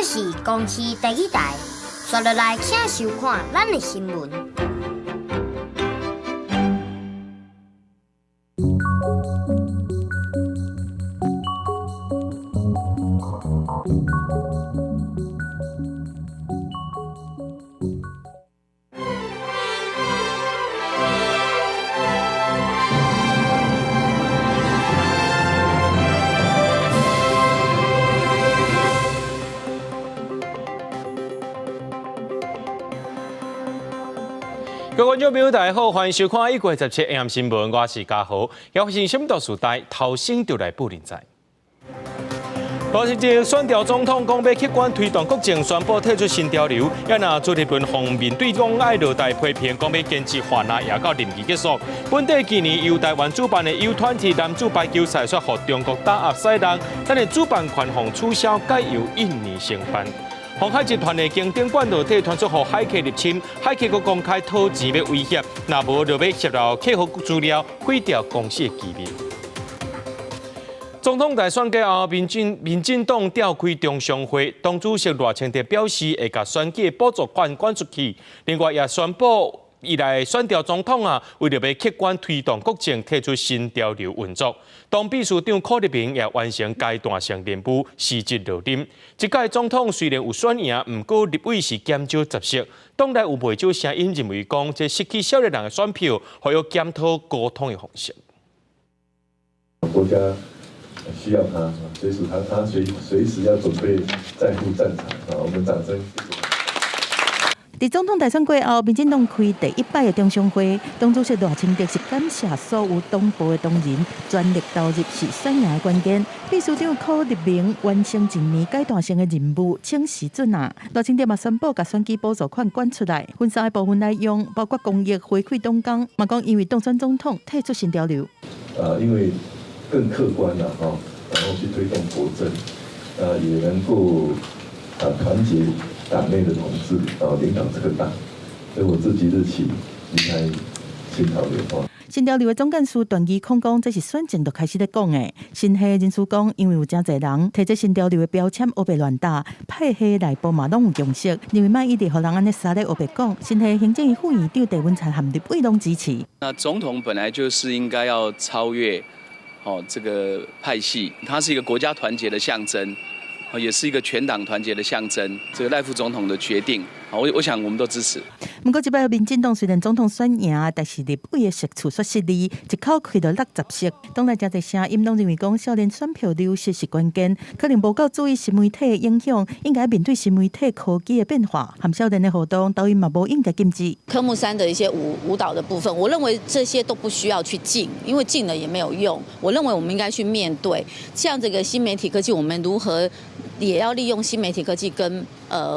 這是公視第一台，紲落來請收看咱的新聞。各位觀眾朋友，大家好，歡迎收看《1月17 AM 新聞》，我是嘉豪。邀請什麼時代頭先就來布林仔。賴清德選調總統，講欲客觀推動國政，宣布退出新潮流。也若朱立倫方面對講愛落台批評，講欲堅持換啊，也到任期結束。本地今年由台灣主辦的 U20 男子排球賽，煞予中國打壓賽人，但是主辦權予取消，改由印尼承辦。鴻海集團的經典管道體傳出予駭客入侵，駭客閣公開討錢欲威脅，若無就欲洩露客戶資料，毀掉公司的機密。總統大選過後，民進黨召開中常會，黨主席賴清德表示會共選舉的補助款捐出去，另外也宣布伊來選調總統啊，為著欲客觀推動國政，提出新潮流運作。黨秘書長柯立明也完成階段性任務，辭職落任。這屆總統雖然有選贏，毋過立委是減少十席，黨內有袂少聲音認為講，這失去少年人的選票，予欲檢討溝通的方式。國家需要他，隨時他隨時要準備再赴戰場啊！我們掌聲。佇總統大選過後，民進黨開第一擺的中常會，黨主席賴清德是感謝所有黨部的同仁，全力投入是選贏的關鍵。秘書長柯立明完成一年階段性的任務，請時準啊！賴清德嘛宣布共選舉補助款捐出來，分三个部分來用，包括公益回饋黨工，嘛講因為當選總統退出新潮流。啊，因為更客觀啦，吼，然後去推動國政，啊，也能夠啊團結黨內的同志，啊，領導這個黨，所以我自即日起離開新潮流。新潮流的總幹事段宜康講，這是選前就開始咧講的。新系人士講，因為有誠濟人提這新潮流的標籤，烏白亂打，派系內部嘛攏有共識，認為莫一直予人按呢沙咧烏白講。新系行政院副院長鄭文燦和立委攏支持。那總統本來就是應該要超越，哦，這個派系，它是一個國家團結的象徵。也是一個全黨團結的象徵。這個賴副總統的決定，我想我們都支持。毋過，這擺民進黨雖然總統選贏，但是立委的席次卻失利，一口氣就60席。黨內誠濟聲音攏認為講，少年選票流失是關鍵，可能無夠注意新媒體的影響，應該面對新媒體科技的變化，和少年的活動，抖音嘛無應該禁止。科目三的一些舞蹈的部分，我認為這些都不需要去禁，因為禁了也沒有用。我認為我們應該去面對，像這個新媒體科技，我們如何也要利用新媒體科技跟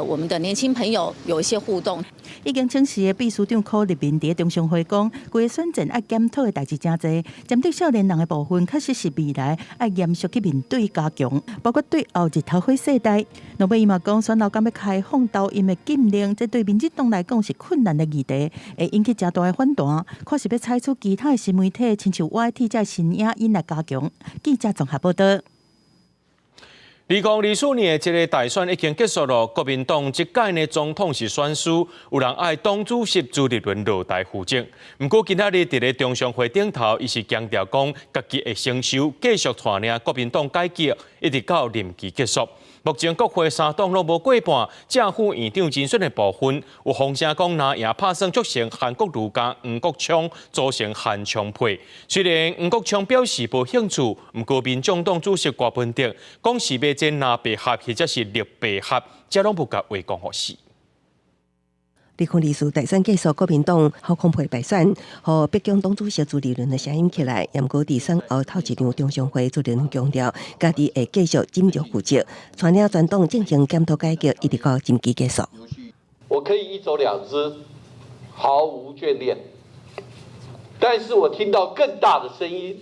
我們的年輕朋友有一些互動。已經請辭的秘書長柯立明佇中常會講，規个選戰愛檢討的代誌誠濟，針對少年人的部分，確實是未來愛嚴肅去面對加強，包括對後日頭火世代。落尾伊嘛講，選後敢欲開放抖音的禁令，這對民進黨來講是困難的議題，會引起誠大的反彈。看是欲採取其他的新媒體，親像 YT 這新影音來加強。記者綜合報道。2024年的這个大選已經結束了，國民黨這屆呢總統是選輸，有人愛黨主席朱立倫落台負責。毋過今仔日佇咧中常會頂頭，伊是強調講，家己會承受，繼續帶領國民黨改革，一直到任期結束。目前國會三黨攏無過半，正副院長人選的部分，有風聲講藍營拍算促成韓國瑜佮黃國昌組成韓昌配。雖然黃國昌表示無興趣，毋過民眾黨主席郭文德講是欲這藍白合或者是綠白合，這攏無共話講予死。2024大選結束，國民黨侯康配敗選，予逼宮黨主席朱立倫的聲音起來。毋過佇選後頭一場中常會，朱立倫強調，家己會繼續盡力負責，帶領全黨進行檢討改革，一直到任期結束。我可以一走了之，毫無眷戀。但是我聽到更大的聲音，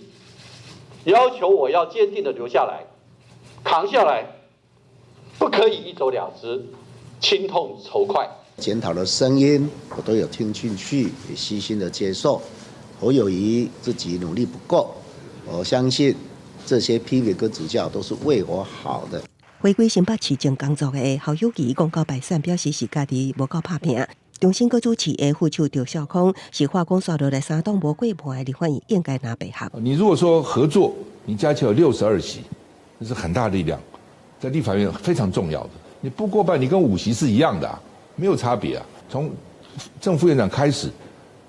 要求我要堅定的留下來，扛下來，不可以一走了之，輕痛仇快。檢討的聲音，我都有聽進去，也虛心的接受。侯友宜自己努力不夠，我相信這些批評跟指教都是為我好的。回歸新北市政工作的侯友宜講到敗選，表示是家己無夠拍拚。中心閣主持的副手趙少康是話講，紲落來三黨無過半的立法院應該拿白合。你如果說合作，你加起來有62席，那是很大力量，在立法院非常重要的。你不過半，你跟5席是一樣的啊，沒有差別啊。從正副院長開始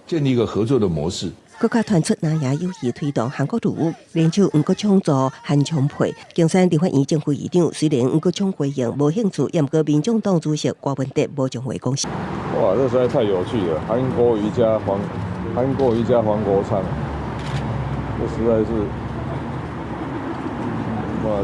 建立一個合作的模式。閣較傳出藍營有意推動韓國瑜聯手黃國昌組韓長配競選立法院正副議長，雖然黃國昌回應無興趣，也毋過民眾黨主席柯文哲無將話講死。哇，這實在太有趣了！韓國瑜加黃國昌，這實在是，哇，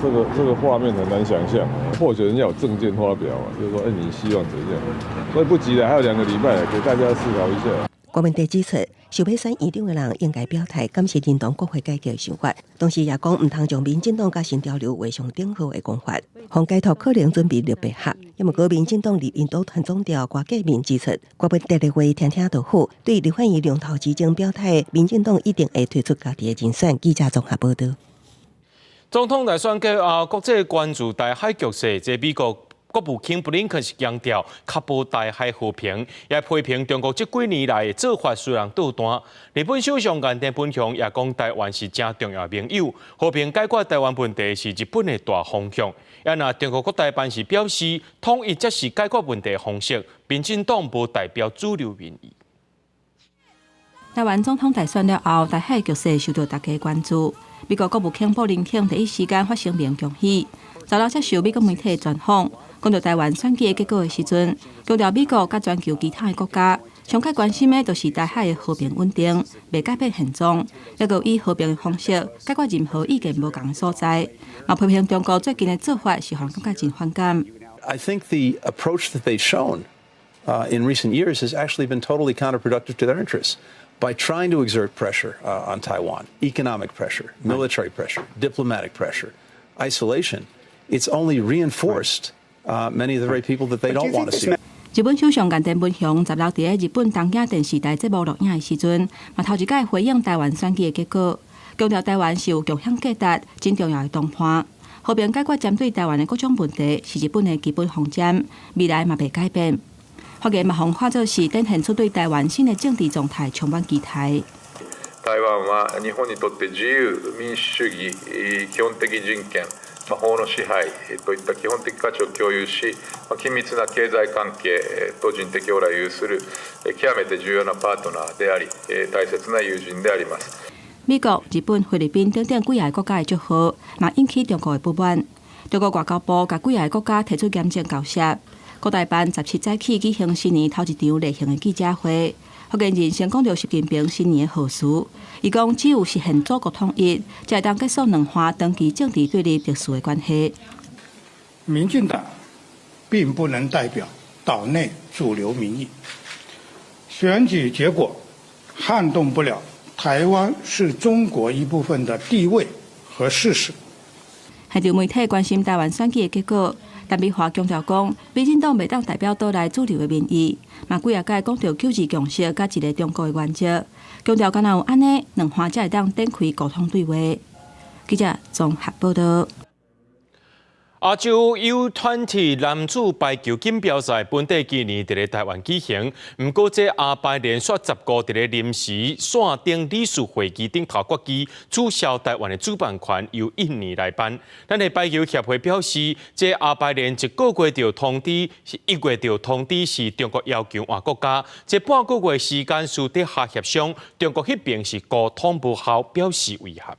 這個畫面很難想象。或許人家有政見發表啊，就是說，哎，你希望怎樣？所以不急的，還有2個禮拜，給大家思考一下。柯文哲指出，想欲選院長的人應該表態，敢是認同國會改革的想法，同時也講毋通將民進黨佮新潮流畫上等號的講法。方解托可能準備綠白合，毋過民進黨立院黨團總召郭台銘指出，柯文哲的話聽聽就好，對立法院龍頭之爭表態，民進黨一定會推出家己的人選。記者綜合報道。總統大選過後，國際關注台海局勢，這美國國務卿布林肯是強調確保台海和平，也批評中國這幾年來的做法雖然倒彈。日本首相岸田文雄也講台灣是誠重要的盟友，和平解決台灣問題是日本的大方向。也若中國國台辦是表示，統一才是解決問題的方式，民進黨無代表主流民意。台灣總統大選了後，台海局勢受到大家關注。美國國務卿布林肯第一時間發聲明恭喜，十六接受美國媒體專訪，講到台灣選舉的結果的時陣，強調美國佮全球其他的國家上較關心的就是台海的和平穩定，袂改變現狀，猶閣以和平的方式解決任何意見無仝的所在。嘛批評中國最近的做法是予人感覺真反感。 I think the approach that they've shown in recent years has actually been totally counterproductive to their interests. By trying to exert pressure on Taiwan, economic pressure, military pressure, diplomatic pressure, isolation, it's only reinforced many of the very people that they don't want to see. 日本首相岸田文雄十六佇咧日本東京電視台節目錄影的時陣，嘛頭一擺回應台灣選舉的結果，強調台灣是有共享價值、真重要的同伴，和平解決針對台灣的各種問題是日本的基本方針，未來嘛袂改變。發言嘛，予看做是展現出對台灣新的政治狀態充滿期待。台灣は日本にとって自由民主主義、基本的人權、法の支配といった基本的価値を共有し、緊密な経済関係と人的往来を有する極めて重要なパートナーであり、大切な友人であります。美國、日本、菲律賓等等幾个國家的祝賀，嘛引起中國的不滿。中國外交部共幾个國家提出嚴正交涉。國台辦17早起舉行新年頭一場例行的記者會，發言人先講著習近平新年的賀詞，伊講只有實現祖國統一，才會當結束兩岸長期政治對立特殊的關係。民進黨並不能代表島內主流民意，選舉結果撼動不了台灣是中國一部分的地位和事實。現場媒體關心台灣選舉的結果，陳美華強調講，民進黨袂當代表島內主流的民意，嘛幾仔擺講著九二共識佮一个中國的原則，強調敢若有按呢，兩岸才會當展開溝通對話。記者綜合報道。亞洲 U20 男子排球錦標賽本底今年佇咧台灣舉行，毋過這亞排連續10個佇咧臨時線頂理事會議頂頭決議取消台灣的主辦權，由印尼來辦。咱的排球協會表示，這亞排聯一個月就通知，是1月就通知是中國要求換國家，這半個月時間私底下協商，中國彼邊是溝通無效，表示遺憾。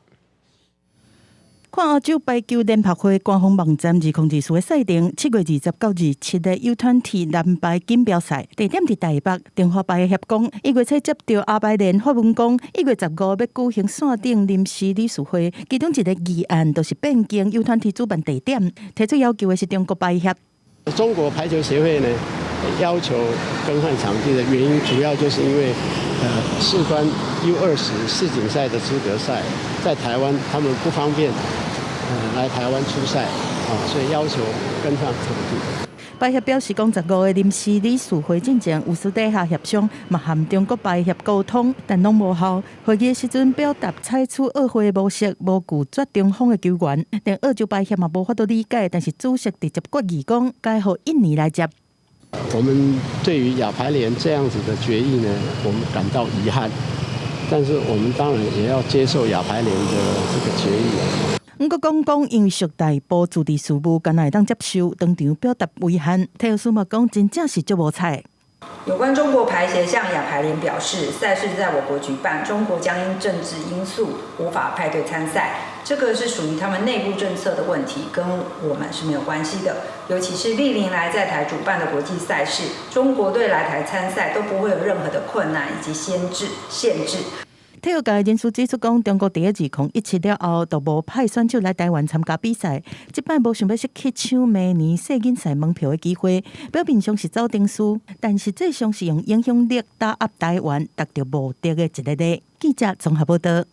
看亞洲排球聯合會官方網站2024的賽程，7月20到27日 U20 男排錦標賽，地點佇台北。中華排協講，1月初接著亞排聯發文講，1月15欲舉行線頂臨時理事會，其中一个議案就是變更 U20 主辦地點，提出要求的是中國排協。中國排球協會呢，要求更換場地的原因，主要就是因為，事關 U20世錦賽的資格賽，在台灣他們不方便來台灣出賽，啊，所以要求更換場地。排協表示講，15个臨時理事會進前有私底下協商，嘛和中國排協溝通，但攏無效。會議時陣表達採取奧會模式，無拒絕中方的球員，連澳洲排協嘛無法度理解，但是主席直接決議講，該予印尼來接。我們對於亞排聯這樣子的決議呢，我們感到遺憾，但是我們當然也要接受亞排聯的這個決議。毋過講講，因為屬內部自治事務，敢若會當接受，當場表達遺憾。體育署嘛講，真正是足無彩。有關中國排協向亞排聯表示，賽事在我國舉辦，中國將因政治因素無法派隊參賽，這個是屬於他們內部政策的問題，跟我們是沒有關係的。尤其是歷年來在台主辦的國際賽事，中國隊來台參賽都不會有任何的困難以及限制限制。體育界人士指出，講中國佇2017了後，就無派選手來台灣參加比賽。這擺無想欲失去搶明年世錦賽門票的機會，表面上是走程序，但實際上是用影響力打壓台灣，達到目的的一個例。記者綜合報道。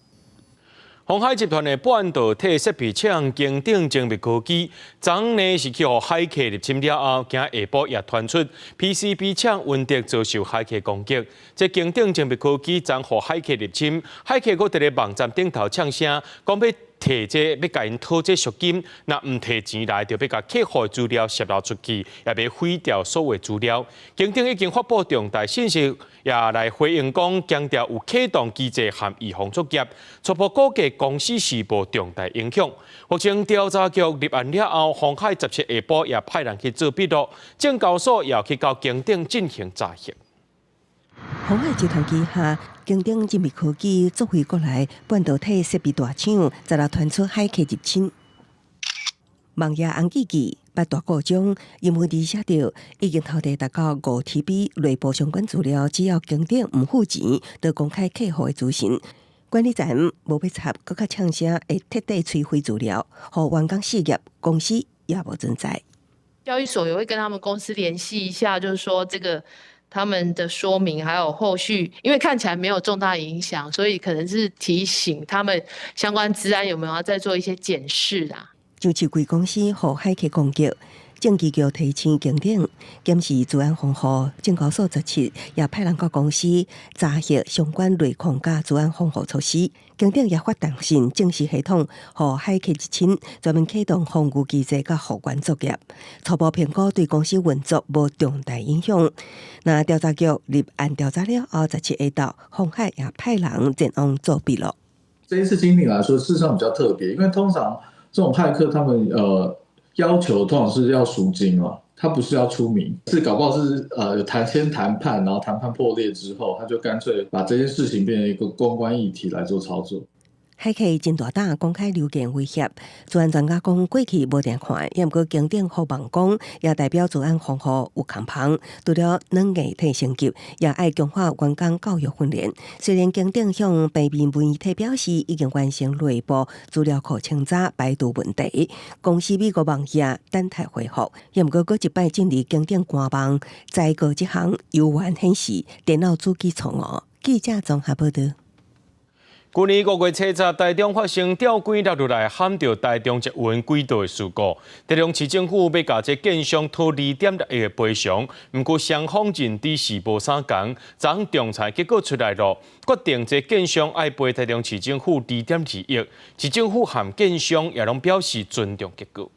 鴻海集團的半導體設備廠京鼎精密科技，昨昏呢是去予駭客入侵了後，今下晡也傳出 PCB 廠溫迪遭受駭客攻擊。這京鼎精密科技昨予駭客入侵，駭客閣佇咧網站頂頭嗆聲，講欲提這欲共𪜶討這贖金，若毋提錢來，就欲共客戶資料洩露出去，也欲毀掉所有資料。京鼎已經發布重大信息，也來回應講，強調有啟動機制和預防作業，初步估計公司是無重大影響。目前調查局立案了後，鴻海17下晡也派人去做筆錄，證交所也去到京鼎進行查核。鴻海集團旗下京鼎精密科技作為國內半導體設備大廠，昨日傳出駭客入侵，網頁紅記記八大故障，因為裡寫著已經偷提達到5 TB 內部相關資料，只要京鼎毋付錢，就公開客戶的資訊。管理層無欲插，閣較嗆聲會徹底摧毀資料，予員工失業，公司也無存在。交易所也會跟他們公司聯繫一下，就是說這個。他們的說明還有後續，因為看起來沒有重大影響，所以可能是提醒他們相關資安有沒有要再做一些檢視啊。上市櫃公司予駭客攻擊，證機局提醒京鼎檢視資安防護，證交所17也派人到公司查核相關內控佮資安防護措施。京鼎也發動信證實系統予駭客入侵，專門啟動防禦機制佮復原作業。初步評估對公司運作無重大影響。那調查局立案調查了後，17下晝，鴻海也派人前往做筆錄。這一次京鼎來說，事實上比較特別，因為通常這種駭客他們要求通常是要贖金嘛，他不是要出名，是搞不好是談先談判，然後談判破裂之後，他就乾脆把這件事情變成一個公關議題來做操作。駭客真大膽公開留言威脅，資安專家講過去無定看，毋過京鼎予曝光，也代表資安防護有空縫。除了軟硬體升級，也愛強化員工教育訓練。雖然京鼎向平面媒體表示已經完成內部資料庫清查排除問題，公司美國網頁等待恢復。毋過閣一擺進入京鼎官網，災過這項猶原顯示電腦主機錯誤。記者綜合報道。去年5月70，台中發生吊軌落落來，撼著台中捷運軌道的事故。台中市政府欲共這建商討2.6億的賠償，毋過雙方認知是無相仝。昨昏仲裁結果出來囉，決定這建商愛賠台中市政府2.2億。市政府和建商也攏表示尊重結果。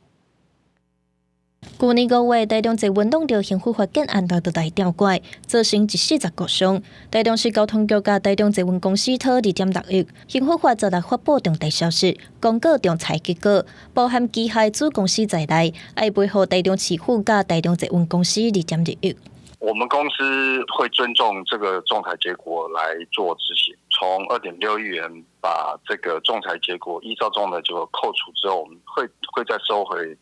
去年5月，台中捷運挵著興奮發建案落來吊軌，造成一死10個傷。台中市交通局佮台中捷運公司討2.6億，興奮發昨日發布重大消息，公告仲裁結果，包含旗下子公司在內，愛賠予台中市府佮台中捷運公司2.2億。我們公司會尊重這個仲裁結果來做執行，從2.6億元把這個仲裁結果依照仲裁結果扣除之後，我們會再收回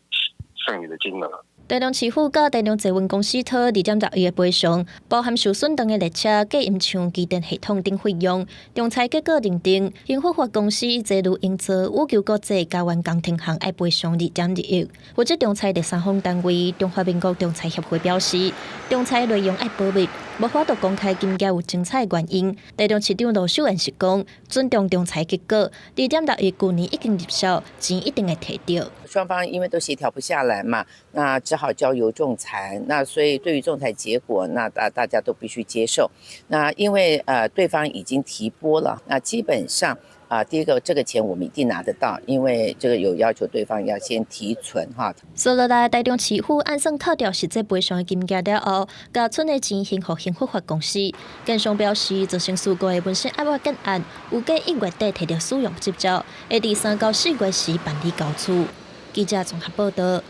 剩餘的金額。台中市府佮台中捷運公司討2.6億的賠償，包含受損長的列車、隔音牆、機電系統等費用。仲裁結果認定，興奮發公司捷如營造、羽球國際加員工程項愛賠償2.2億。負責仲裁第三方單位中華民國仲裁協會表示，仲裁內容愛保密，無法度公開金額有爭采的原因。台中市長盧秀燕是講，尊重仲裁結果，2.6億舊年已經入數，錢一定會提著。雙方因為都協調不下來嘛，那只只好交由仲裁。那所以對於仲裁結果，那大家都必須接受。那因為對方已經提撥了，那基本上啊，第一個這個錢我們一定拿得到，因為這個有要求對方要先提存哈。接落來，台中市府按算扣掉實際賠償的金額了後，共剩的錢還予興福發公司。建商表示，造成事故的文身壓挖建案，預計1月底提著使用執照，會佇3到4月時辦理交厝。記者綜合報道。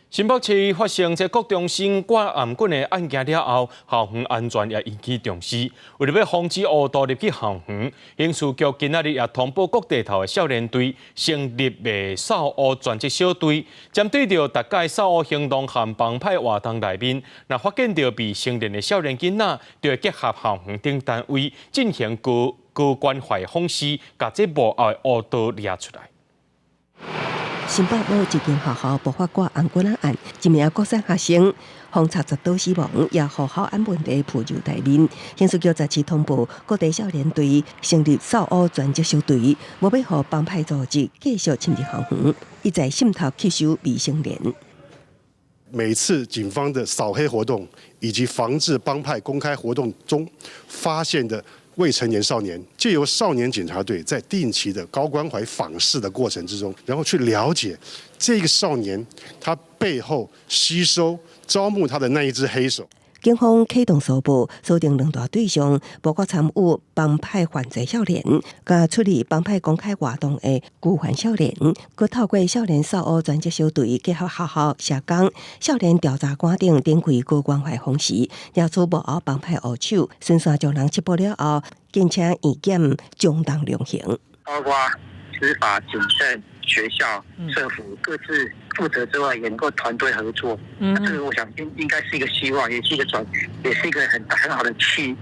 新北市發生這國中生掛頷頸的案件了後，校園安全也引起重視。為著欲防止烏道入去校園，刑事局今仔日也通報各地頭的少年隊成立的掃烏專責小隊，針對著逐屆掃烏行動和幫派活動內面，若發現著未成年的少年囡仔，就會結合校園等單位進行高高關懷方式，共這幕後的烏道掠出來。新北某一間學校爆發掛頷頸案，一名國三學生封插10刀死亡，也予校安問題浮上台面。刑事局十七通報各地少年隊成立掃烏專責小隊，無欲予幫派組織繼續侵入校園，一再滲透吸收未成年。每次警方的掃黑活動以及防治幫派公開活動中發現的未成年少年，借由少年警察隊在定期的高關懷訪視的過程之中，然後去了解這個少年他背後吸收招募他的那一隻黑手。警方啟動搜捕，鎖定兩大對象，包括參與幫派犯罪少年，佮出入幫派公開活動的孤犯少年，閣透過少年掃烏專責小隊結合學校、社工、少年調查官等展開高關懷方式，抓出幕後幫派烏手，循線將人緝捕了後，檢請院檢將當量刑。包括司法、警政、學校、社福各自負責之外，也能夠團隊合作。那這個我想應該是一個希望，也是一個轉，也是一個很好的契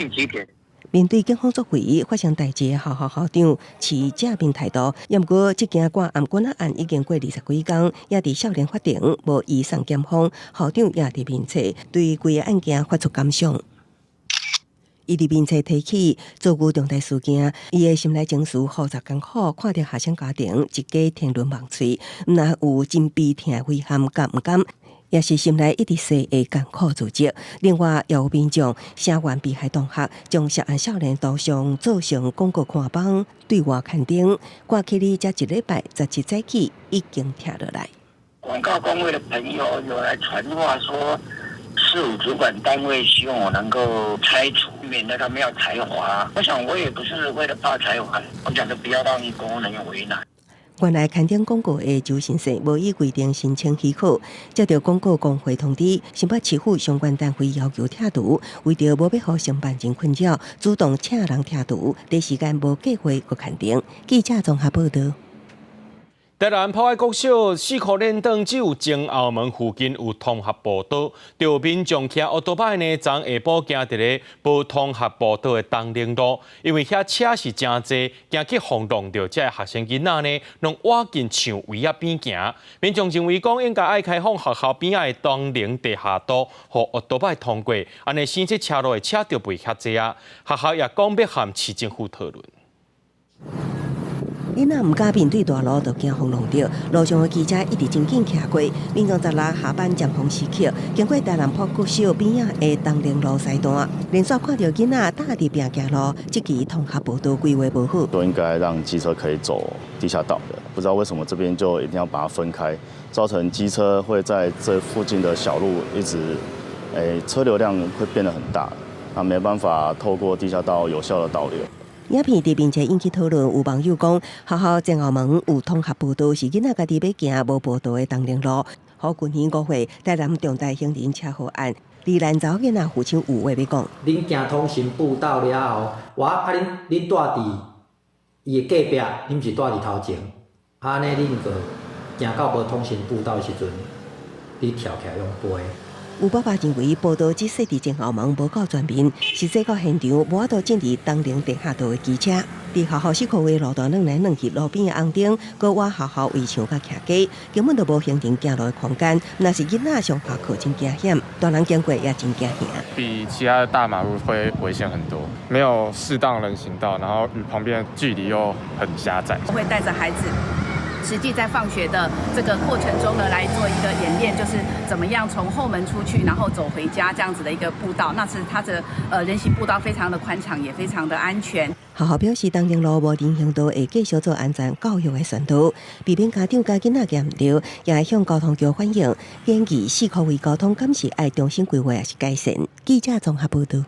機點。面對警方作為發生代誌的學校校長持正面態度，毋過這件掛頷頸案已經過20幾工，也佇少年法庭無移送檢方，校長也佇面冊對規個案件發出感想。伊佇面冊提起遭遇重大事件，伊的心內情緒複雜艱苦，看著學生家庭一家天倫望喙，毋但有真悲痛的遺憾佮毋甘，也是心內一直說的艱苦自責。另外，也有民眾聲援被害同學，將涉案少年圖像做成廣告看板對外刊登。掛起你這一禮拜17早起已經拆落來。廣告工會的朋友有來傳話說，市府主管單位希望我能夠拆除，免得他們要裁罰。我想我也不是為了怕裁罰，我講就不要讓公務人員為難。原來刊登廣告的周先生無依規定申請許可，接著廣告公會通知，新北市府相關單位要求拆除，為著無欲予承辦人困擾，主動請人拆除，第一時間無計劃閣刊登。記者綜合報道。台南博愛國小四箍連轉只有前後門附近有通合步道，就有民眾騎歐多擺呢，昨下晡行佇咧無通合步道的東寧路，因為遐車是誠濟，驚去予撞著，這个學生囡仔呢，攏倚近牆圍仔邊行。民眾認為講應該愛開放學校邊仔的東寧地下道，予歐多擺通過，按呢省這車路的車就袂遐濟啊。學校也講欲和市政府討論。囡仔毋敢面對大路，就驚予撞著。路上的機車一直真緊騎過。民眾十六下班尖峰時刻，經過台南博國小邊仔的東寧路西段，連續看著囡仔搭佇平行路，這期通合步道規劃無好。都應該讓機車可以走地下道的，不知道為什麼這邊就一定要把它分開，造成機車會在這附近的小路一直，車流量會變得很大，那沒辦法透過地下道有效的導流。影片佇面前引起討論，有網友講，學校前後門有通合步道，是囡仔家己欲行無步道的東寧路。予舊年5月台南重大行人車禍案，李蘭查某囡仔父親有話欲講。恁行通行步道了後，我啊恁住佇伊的隔壁，恁毋是住佇頭前，按呢恁就行到無通行步道的時陣，你跳起來用飛。有爸爸認為步道只設佇前後門無夠全面，實際到現場無法度進入東寧地下道的機車。佇學校四箍的路段轉來轉去，路邊的紅燈，閣倚學校圍牆佮徛街，根本就無行人行路的空間。若是囡仔上下課真驚險，大人經過也真驚嚇。比其他的大馬路會危險很多，沒有適當人行道，然後與旁邊的距離又很狹窄。會帶著孩子實際在放學的這個過程中呢，來做一個演練，就是怎麼樣從後門出去，然後走回家這樣子的一個步道。那是它的人行步道非常的寬敞，也非常的安全。學校表示，東寧路無人行道會繼續做安全教育的宣導，避免家長共囡仔行毋著，也會向交通局反映，建議四箍位交通敢是愛重新規劃，抑是改善。記者綜合報導。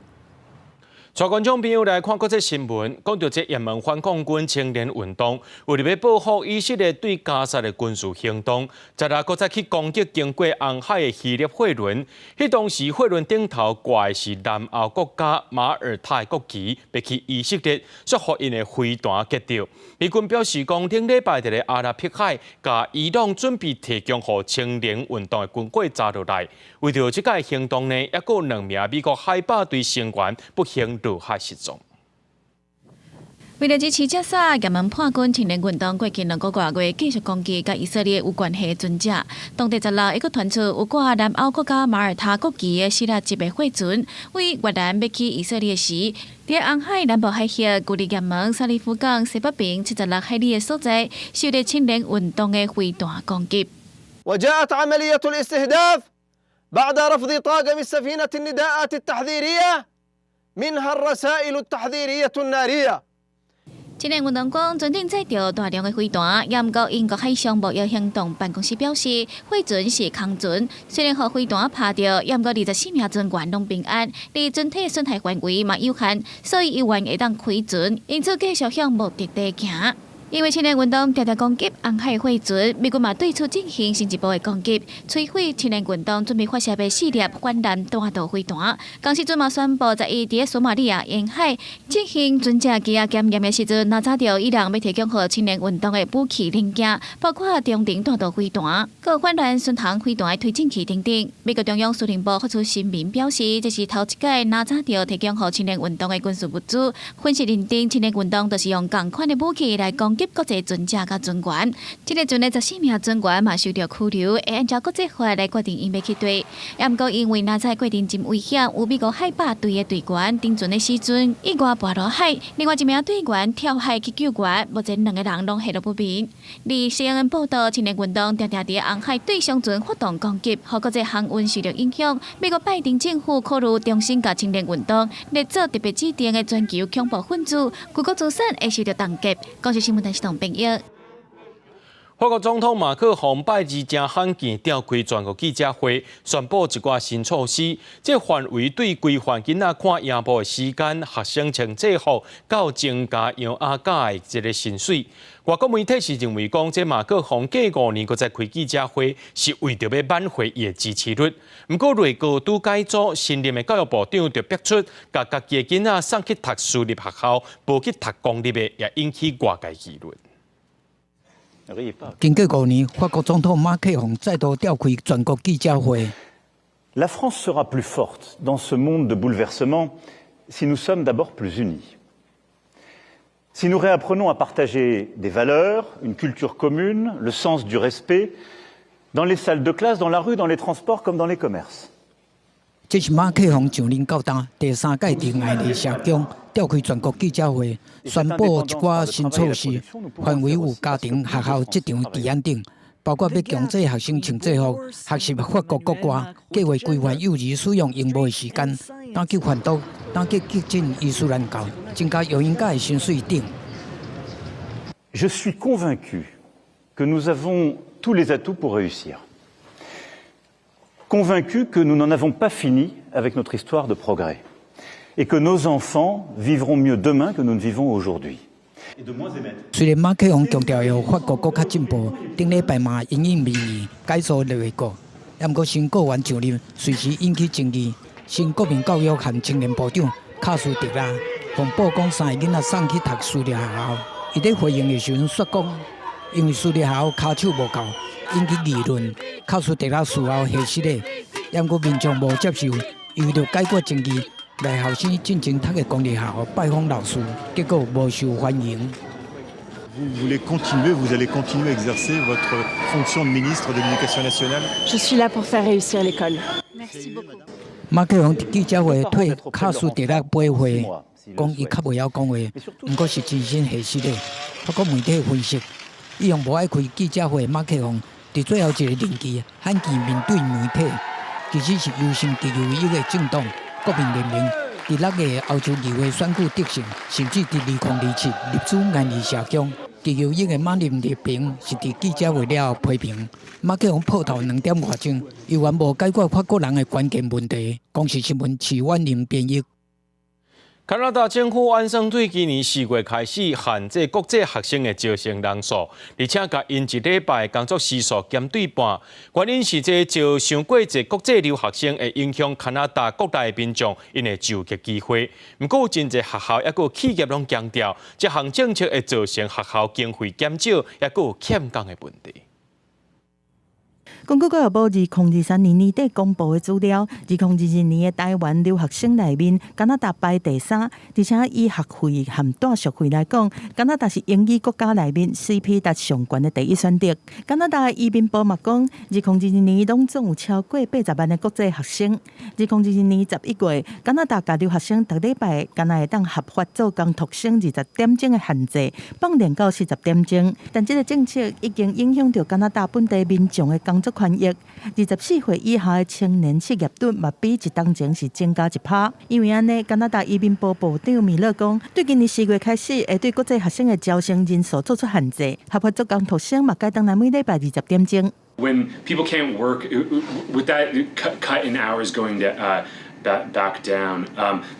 帶觀眾朋友來看國際新聞，講到這也門反抗軍青年運動，為著欲報復以色列對加薩的軍事行動，十六閣再去攻擊經過紅海的希臘貨輪。彼當時貨輪頂頭掛的是南歐國家馬耳他的國旗，欲去以色列，煞予𪜶的飛彈擊著。美軍表示講，頂禮拜佇咧阿拉伯海，共伊朗準備提供予青年運動的軍火炸落來。為著這個行動呢，猶閣有兩名美國海豹隊成員不幸落海失蹤。為了支持加沙，也門叛軍青年運動過去2個外月繼續攻擊佮以色列有關係的船隻。當地十六猶閣傳出有掛南歐國家馬耳他國旗的希臘籍的貨船，對越南欲去以色列時，佇紅海南部海域，距離也門沙里夫港西北邊76海里的所在，受到青年運動的飛彈攻擊。 وجاءت عملية الاستهداف بعد رفض طاقم السفينة النداءات التحذيرية منها الرسائل التحذيرية النارية。青年運動講，船頂載著大量的飛彈，也毋過英國海上貿易行動辦公室表示，貨船是空船，雖然予飛彈拍著，也毋過24名船員攏平安，而船體損害範圍嘛有限，所以猶原會當開船，因此繼續向目的地行。因為青年運動常常攻擊紅海貨船，美軍嘛對此進行進一步的攻擊，摧毀青年運動準備發射的四粒反艦彈道飛彈。仝時陣嘛宣布，十一佇索馬利亞沿海進行船隻機仔檢驗的時陣，拿查著伊朗欲提供予青年運動的武器零件，包括中程彈道飛彈、閣反艦巡航飛彈的推進器等等。美國中央司令部發出聲明表示，這是頭一擺拿查著提供予青年運動的軍事物資。分析認定，青年運動就是用仝款的武器來攻擊國際船隻佮船員，這个船的14名船員嘛受到拘留，會按照國際法來決定𪜶欲去佗。也毋過因為拿查過程真危險，有美國海豹隊的隊員登船的時陣意外跋落海，另外一名隊員跳海去救援，目前兩个人攏下落不明。而 CNN 報道，青年運動常常佇紅海對商船發動攻擊，予國際航運受到影響。美國拜登政府考慮重新共青年運動列做特別指定的全球恐怖分子，舉國資產會受到凍結。公視新聞電視編譯。法國總統馬克宏拜二誠罕見召開全國記者會，宣布一寡新措施。這範圍對規範囡仔看螢幕的時間、學生穿制服到增加嬰仔假的這个薪水。外國媒體是認為講，這馬克宏隔5年閣再開記者會，是為著欲挽回伊的支持率。毋過內閣拄改組，新任的教育部長就逼出，共家己的囡仔送去讀私立學校，無去讀公立的，也引起外界議論。經過5年，法國總統馬克宏再度召開全國記者會。 La France sera plus forte dans ce monde de bouleversements si nous sommes d'abord plus unis. Si nous réapprenons à partager des valeurs, une culture commune, le sens du respect, dans les salles de classe, dans la rue, dans les transports comme dans les commerces. 這是馬克宏上任到今第三擺佇愛麗舍宮召開全國記者會，宣布一寡新措施，範圍有家庭、學校、職場、治安等，包括欲強制學生穿制服、學習法國國歌、計劃規範幼兒使用螢幕的時間、打擊販毒、打擊激進伊斯蘭教、增加育嬰假的薪水等。 Je suis convaincu que nous avons tous les atouts pour réussir. Convaincu que nous n'en avons pas fini avec notre histoire de progrès et que nos enfants vivront mieux demain que nous ne vivons aujourd'hui. 雖然馬克宏強調予法國閣較進步，頂禮拜嘛因應民意改組內閣，毋過新閣員上任隨時引起爭議。新國民教育和青年部長卡斯特拉予報講三个囡仔送去讀私立學校，伊佇回應的時陣煞講，因為私立學校跤手無夠，引起議論。卡斯特拉事後核實咧，毋過民眾無接受，伊為著解決爭議，來學生進前讀的公立學校拜訪老師，結果無受歡迎。 Vous voulez continuer, vous allez continuer à exercer votre fonction de ministre de l'Éducation nationale? Je suis là pour faire réussir l'école. Merci beaucoup. 馬克宏佇記者會替卡斯特拉駁話，講伊較袂曉講話，毋過是真心核實的。法國媒體分析，一向無愛開記者會，馬克宏佇最後一個任期罕見面對媒體，其實是憂心極右翼的政黨國民聯盟，佇6月歐洲議會選舉得勝，甚至佇2027入主愛麗舍宮。極右翼的馬林列平是佇記者會了後批評馬克宏破頭兩點外鐘，猶原無解決法國人的關鍵問題。公視新聞徐婉玲編譯。加拿大政府按算對今年4月開始限制國際學生的招生人數，而且共𪜶一禮拜工作時數減對半。原因是這招傷過濟國際留學生會影響加拿大國內民眾𪜶的就業機會。毋過，真濟學校抑閣企業攏強調，這項政策會造成學校經費減少，抑閣有欠工的問題。根據教育部2023年年底公布的資料，2022年的台灣留學生內面，加拿大排第三，而且以學費和住宿費來講，加拿大是英語國家內面 CP 值上懸的第一選擇。加拿大移民部嘛講，2022年攏總有超過80萬的國際學生。2022年11月，加拿大共留學生逐禮拜敢若會當合法做工讀生20點鐘的限制，放寬到40點鐘。但這个政策已經影響著加拿大本地民眾的工作權益。24歲以下的青年失業率嘛比一冬前是增加1趴。因為按呢，加拿大移民部部長米勒講，對今年4月開始，會對國際學生的招生人數做出限制，合法做工讀生嘛改轉來每禮拜20點鐘。 When people can't work, with that cut in hours going to back down,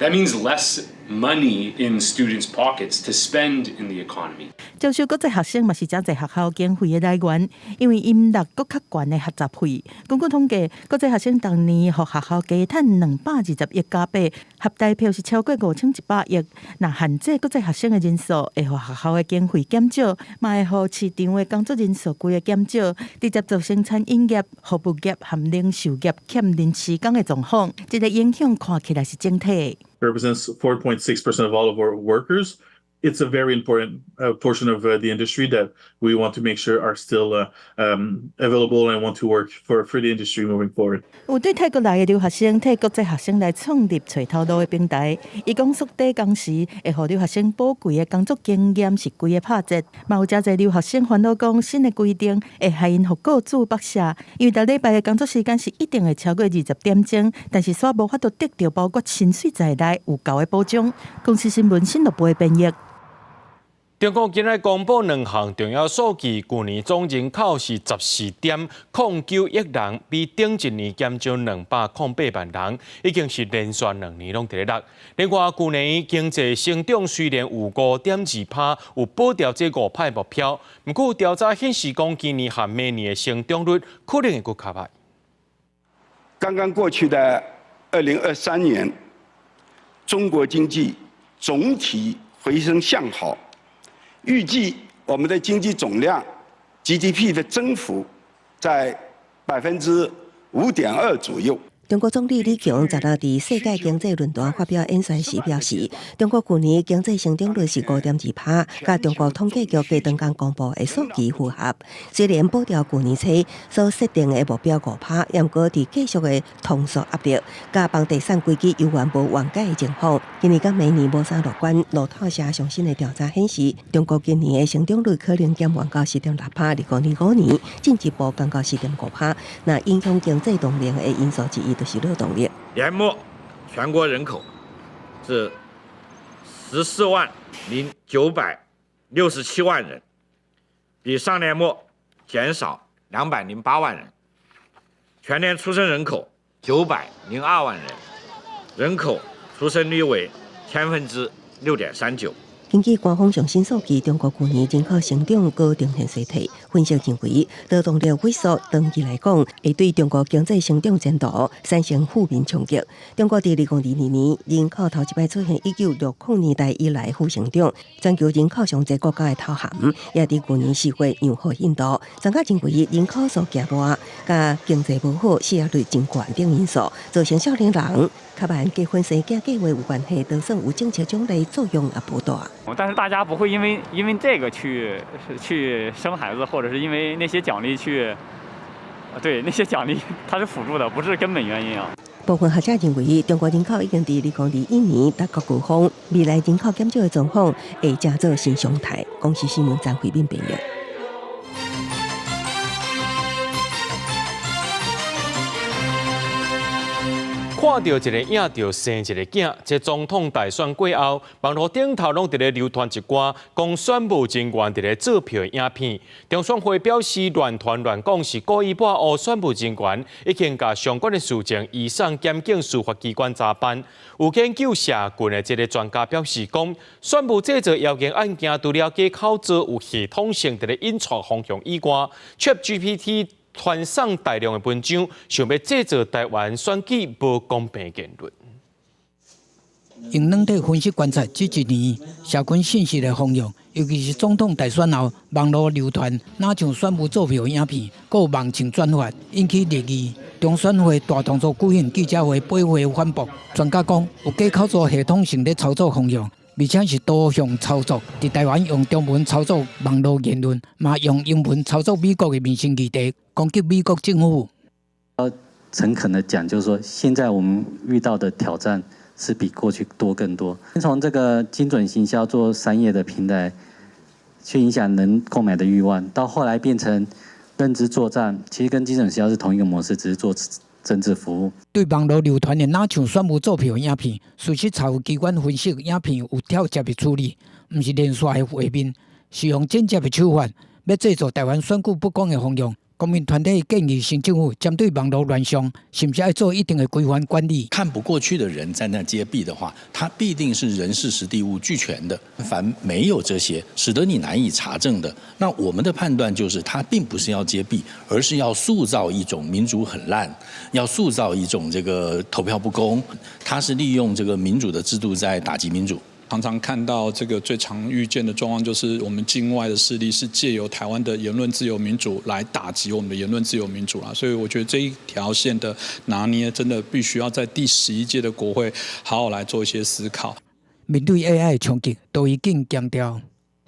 that means less money in students' pockets to spend in the economy. 招收國際學生嘛是誠濟學校經費的來源，因為𪜶納閣較懸的學雜費。根據統計，國際學生逐年予學校加趁220億加幣，合台票是超過5100億。若限制國際學生的人數，會予學校的經費減少，嘛會予市場的工作人數規个減少，直接造成餐飲業、服務業和零售業欠臨時工的狀況。這個影響看起來是整體。 Represents 4.6% of all of our workers. It's a very important portion of the industry that we want to make sure are still available and want to work for the industry moving forward. 有對泰國來的留學生替國際學生來創立揣頭路的平台，伊講縮短工時會予留學生寶貴的工作經驗是規个拍折。嘛有誠濟留學生煩惱講，新的規定會害𪜶予僱主剝削，因為逐禮拜的工作時間是一定會超過20點鐘，但是煞無法度得著包括薪水在內有夠的保障。公視新聞新樂部的編譯。中國今日公布兩項重要數據，舊年總人口是14.09億人，比頂一年減少208萬人，已經是連續2年攏佇咧落。另外，舊年經濟成長雖然有5.2趴，有保牢這五趴目標，毋過調查顯示講，今年和明年的成長率可能會閣較䆀。剛剛過去的2023年，中國經濟總體回升向好。預計我們的經濟總量 GDP 的增幅在5.2%左右。中國總理李強昨昏佇世界經濟論壇發表演說時表示，中國舊年經濟成長率是5.2趴，佮中國統計局過當工公布的數據符合。雖然保牢舊年初所設定的目標5趴，毋過佇繼續的通縮壓力，佮房地產危機猶原無緩解的情況，今年佮明年無啥樂觀。路透社上新的調查顯示，中國今年的成長率可能減緩到4.6趴，2025年進一步降到4.5趴。那影響經濟動力的因素之一，就是勞動力。年末全國人口是14萬0967萬人，比上年末減少208萬人。全年出生人口902萬人，人口出生率為6.39%。根據官方上新數據，中國舊年人口成長閣呈現衰退。分析認為，勞動力萎縮長期來講，會對中國經濟成長前途產生負面衝擊。中國佇2022年人口頭一擺出現1960年代以來負成長，全球人口上濟國家的頭銜，也佇舊年4月讓予印度。專家認為，人口數額大、佮經濟無好、失業率真懸等因素，造成少年人較慢結婚生囝計畫有關係，就算有政策獎勵作用也無大。但是大家不會因為這個去生孩子，或者是因為那些獎勵去，對那些獎勵它是輔助的，不是根本原因啊。部分學者認為，中國人口已經佇2021年達到高峰，未來人口減少的狀況會成做新常態。公視新聞張惠敏編譯。看著一个影就生一个囝，這總統大選過後，網路頂頭攏佇咧流傳一寡講選務人員佇咧做票的影片。中選會表示，亂傳亂講是故意抹烏選務人員，已經共相關的事情移送檢警司法機關查辦。有研究社群的這个專家表示講，選務製造謠言案件除了假口做有系統性佇咧引錯方向以外，ChatGPT 傳送大量的文章，想欲製造台灣選舉無公平言論。用軟體分析觀察，這一年社群信息的方向，尤其是總統大選後，網路流傳若像選務作票影片，閣有網情轉發，引起熱議。中選會大動作舉行記者會，駁回反駁。專家講，有假口做系統性咧操作方向，而且是多向操作。佇台灣用中文操作網路言論，嘛用英文操作美國的民生議題，攻擊美國政府。要誠懇的講，就是說，現在我們遇到的挑戰是比過去多更多。從這個精準行銷做商業的平台，去影響人購買的慾望，到後來變成認知作戰，其實跟精準行銷是同一個模式，只是做政治服務。對網路流傳的若像選務作票影片，事實查核機關分析影片有跳接的處理，毋是連續的畫面，是用剪接的手法，欲製造台灣選舉不公的方向。公民團體建議新政府針對網路亂象，是毋是愛做一定的規範管理？看不過去的人在那揭弊的話，他必定是人事時地物俱全的。凡沒有這些，使得你難以查證的，那我們的判斷就是，他並不是要揭弊，而是要塑造一種民主很爛，要塑造一種這個投票不公。他是利用這個民主的制度在打擊民主。常常看到這個最常遇見的狀況，就是我們境外的勢力是借由台灣的言論自由民主來打擊我們的言論自由民主啦。所以我覺得這一條線的拿捏，真的必須要在第11屆的國會好好來做一些思考。面對 AI 的衝擊，都已經強調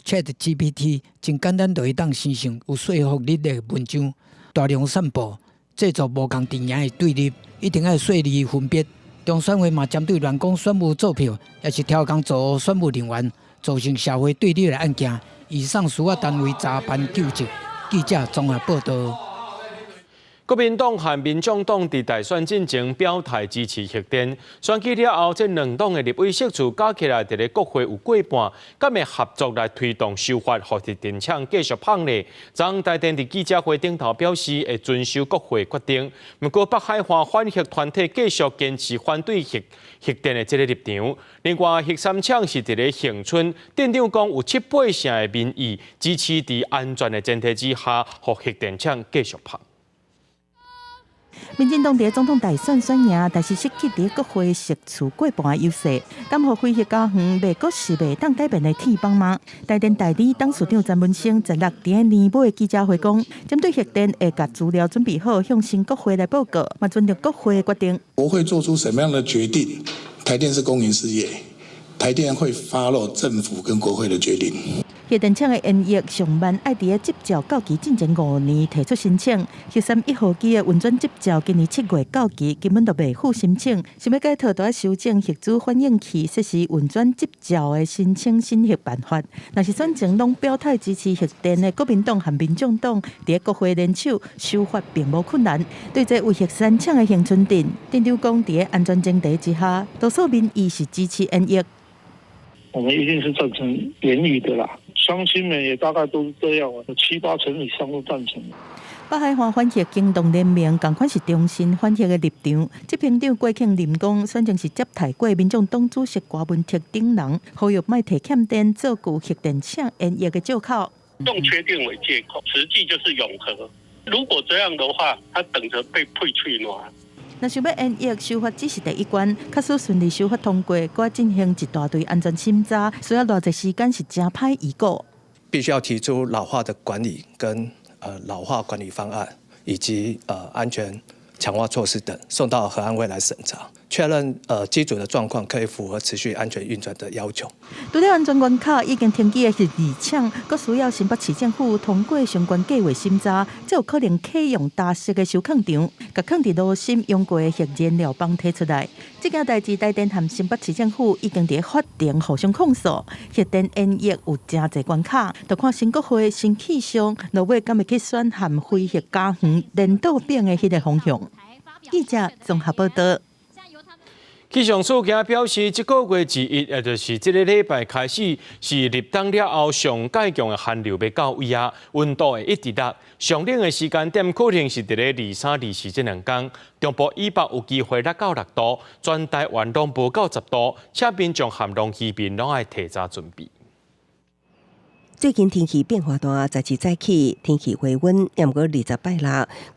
ChatGPT 真簡單就會當生成有說服力的文章，大量散布，製造無仝陣營的對立，一定愛細膩分別。中選會嘛針對亂講選務作票，抑是刁工做選務人員，造成社會對立的案件，移送司法單位查辦究責。記者綜合報導。國民黨和民眾黨佇大選進前表態支持核電，選舉了後，這兩黨的立委席次加起來，佇咧國會有過半，敢會合作來推動修法，予核電廠繼續麭咧？昨昏台電佇記者會頂頭表示，會遵守國會決定。毋過北海岸反核團體繼續堅持反對核電的這个立場。另外，核三廠是佇咧恆春，鎮長講有七八成的民意支持佇安全的前提之下，予核電廠繼續麭。民進黨佇總統大選選贏，但是失去佇國會席次過半的優勢，敢予非核家園袂閣是袂當改變的鐵板嗎？台電代理董事長詹文生十六佇年尾記者會講，針對核電會共資料準備好，向新國會來報告，嘛尊重國會的決定。國會做出什麼樣的決定，台電是公營事業，台電會 follow 政府跟國會的決定。核電廠的延役上慢愛佇咧執照到期進前5年提出申請，核三一號機的運轉執照今年7月到期，根本就袂赴申請。想欲解套，就愛修正核子反應器設施運轉執照的申請審核辦法。若是選前攏表態支持核電的國民黨和民眾黨，佇咧國會聯手修法並無困難。對這位核三廠的恆春鎮，鎮長講，佇咧安全前提之下，多數民意是支持延役。我們一定是贊成延役的啦，鄉親們也大概都是這樣，七八成以上都贊成。北海岸反核行動聯盟仝款是重申反核的立場。執行長郭慶林講，選前是接待過民眾黨主席柯文哲等人，呼籲莫提欠電做舊核電廠延役的藉口。用缺電為借口，實際就是擁核。如果這樣的話，他等着被配取暖。若想欲延役修法只是第一關，假使順利修法通過，閣進行一大堆安全審查，需要偌濟時間是誠歹預估。必須要提出老化的管理跟老化管理方案，以及安全強化措施等，送到核安會來審查，確認機組的狀況可以符合持續安全運轉的要求。除了安全關卡已經停機的核二廠，閣需要新北市政府通過相關計劃審查，才有可能啟用大式的收礦場，共囥佇爐心用過的核燃料棒提出來。這件代誌台電和新北市政府已經佇法庭互相控訴，核電延役有誠濟關卡，就看新國會新氣象，落尾敢會去選和非核家園連倒變的彼个方向。記者綜合報導。氣象署今表示，這個月二一，也就是這個禮拜開始，是立冬了後上蓋強的寒流欲到位啊，溫度會一直落。上冷的時間點可能是佇咧二三、二四這兩工，中部以北有機會落到6度，全台灣攏無到10度，請民眾和農漁民攏愛提早準備。最近天氣變化大，十二早起天氣回溫，毋過二十拜六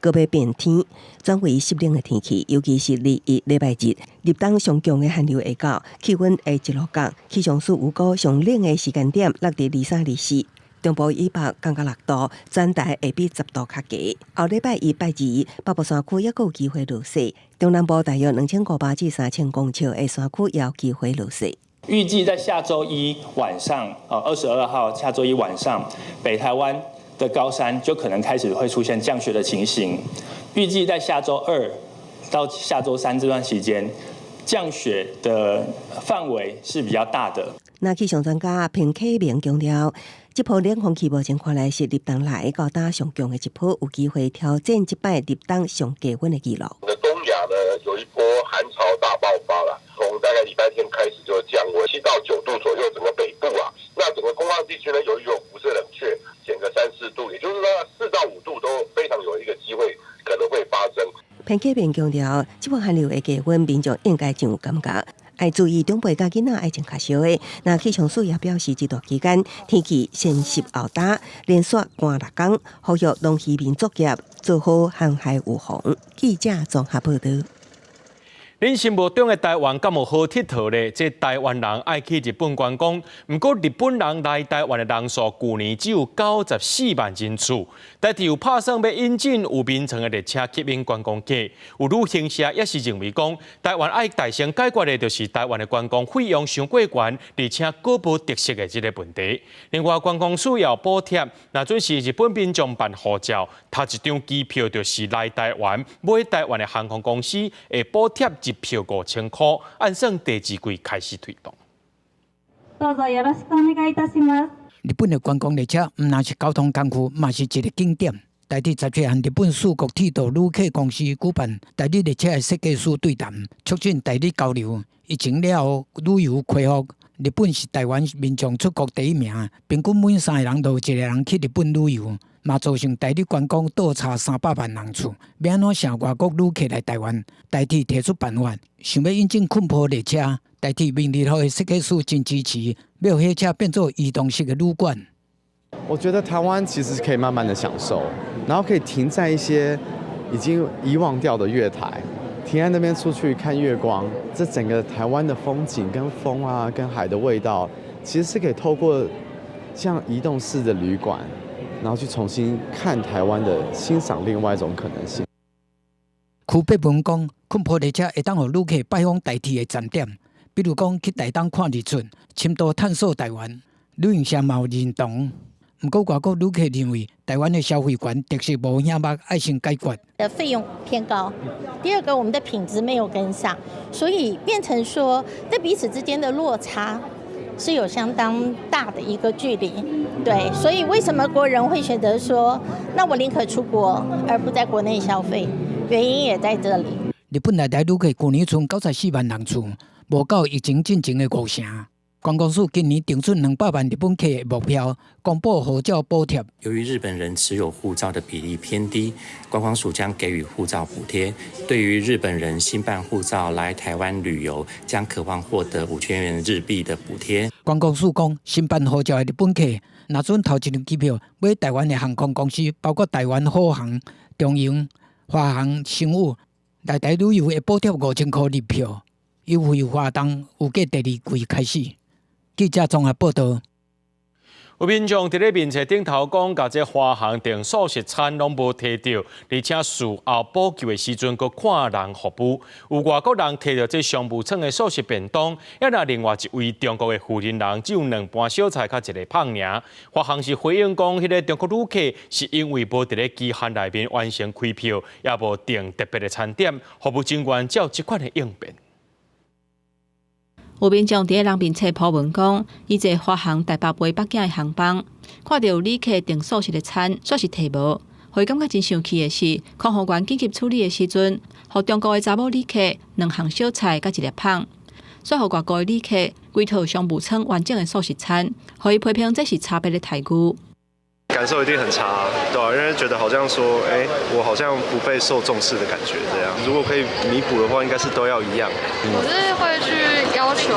閣欲變天，轉為濕冷的天氣，尤其是21禮拜日，立冬上強的寒流會到，氣溫會一路降。氣象署預估上冷的時間點落佇二三、二四，中部以北降到6度，全台會比10度較低。後禮拜一、拜二，北部山區猶閣有機會落雪，中南部大約2500至3000公尺的山區也有機會落雪。預計在下週一晚上，22號下週一晚上，北台灣的高山就可能開始會出現降雪的情形。預計在下週二到下週三這段時間，降雪的範圍是比較大的。那氣象專家彭啟明強調，這波冷空氣目前看來是立冬來到今上強的一波，有機會挑戰這擺立冬上低溫的紀錄。東亞呢有一波寒潮大爆發了，從大概禮拜天開始就降溫7到9度左右，整個北部啊，那整個空曠地區呢，由於有輻射冷卻，減個3、4度，也就是說4到5度都非常有一個機會可能會發生。彭啟明強調，這波寒流的低溫，民眾應該真有感覺，愛注意長輩佮囡仔愛穿較少的。那氣象署也表示，這段期間天氣先濕後乾，連續乾六工，呼籲農漁民作業做好航海預防。記者綜合報導。恁心目中的台灣敢有好𨑨迌咧？這台灣人愛去日本觀光，毋過日本人來台灣的人數，舊年只有94萬人次。台鐵有拍算欲引進有眠床的列車吸引觀光客。有旅行社也是認為講，台灣愛大聲解決的，就是台灣的觀光費用傷過懸，而且閣無特色的這個問題。另外，觀光署也有補貼，若準是日本民眾辦護照，頭一張機票就是來台灣，買台灣的航空公司會補貼一票5000箍，按算第二季開始推動。どうぞよろしくお願いいたします。日本的觀光列車毋但是交通工具，嘛是一個景點。台鐵17和日本四國鐵道旅客公司舉辦台日列車的設計師對談，促進台日交流。疫情了後，旅遊恢復，日本是台灣民眾出國第一名，平均每三個人就有一個人去日本旅遊，嘛造成台日觀光倒差300萬人次。欲按怎吸外國旅客來台灣？台鐵提出辦法，想欲引進睏鋪列車。台鐵明日號的設計師真支持，欲火車變做移動式的旅館。我覺得台灣其實可以慢慢的享受，然後可以停在一些已經遺忘掉的月台，停在那邊出去看月光，這整個台灣的風景跟風啊，跟海的味道，其實是可以透過像移動式的旅館，然後去重新看台灣的欣賞另外一種可能性。區伯文講，睏鋪列車會當予旅客拜訪台鐵的站點，比如講去台東看日出，深度探索台灣。旅行社嘛有認同。毋過外國旅客認為台灣的消費懸，特色無影目，愛先解決。的費用偏高，第二個我們的品質沒有跟上，所以變成說這彼此之間的落差是有相當大的一個距離。對，所以為什麼國人會選擇說，那我寧可出國而不在國內消費？原因也在這裡。日本來台旅客舊年賰94萬人次，無夠疫情進前的五成。觀光署今年定出200萬日本客的目標，公布護照補貼。由於日本人持有護照的比例偏低，觀光署將給予護照補貼。對於日本人新辦護照來台灣旅遊，將可望獲得5000元日幣的補貼。觀光署講，新辦護照的日本客，若準頭一張機票買台灣的航空公司，包括台灣虎航、長榮、華航、星宇來台旅遊會補貼5000箍日票。優惠活動預計第二季開始。記者綜合報導。有民眾佇咧面冊頂頭講，共這華航訂素食餐攏無提著，而且事後補救的時陣，閣看人服務。有外國人提著這商務艙的素食便當，抑若另外一位中國的負責人只有兩盤小菜佮一个麭爾。華航是回應講，彼個中國旅客是因為無佇咧期限內面完成開票，也無訂特別的餐點，服務人員才有這款的應變。有民眾佇咧人面冊 po 文講，伊坐華航台北飛北京的航班，看著旅客訂素食的餐，煞是提無。予伊感覺真生氣的是，空服員緊急處理的時陣，予中國的查某旅客兩項小菜佮一粒麭，煞予外國的旅客規套商務艙完整的素食餐，予伊批評這是差別的待遇。感受一定很差，對啊，因為覺得好像說，哎，我好像不被受重視的感覺，這樣。如果可以彌補的話，應該是都要一樣。我是會去要求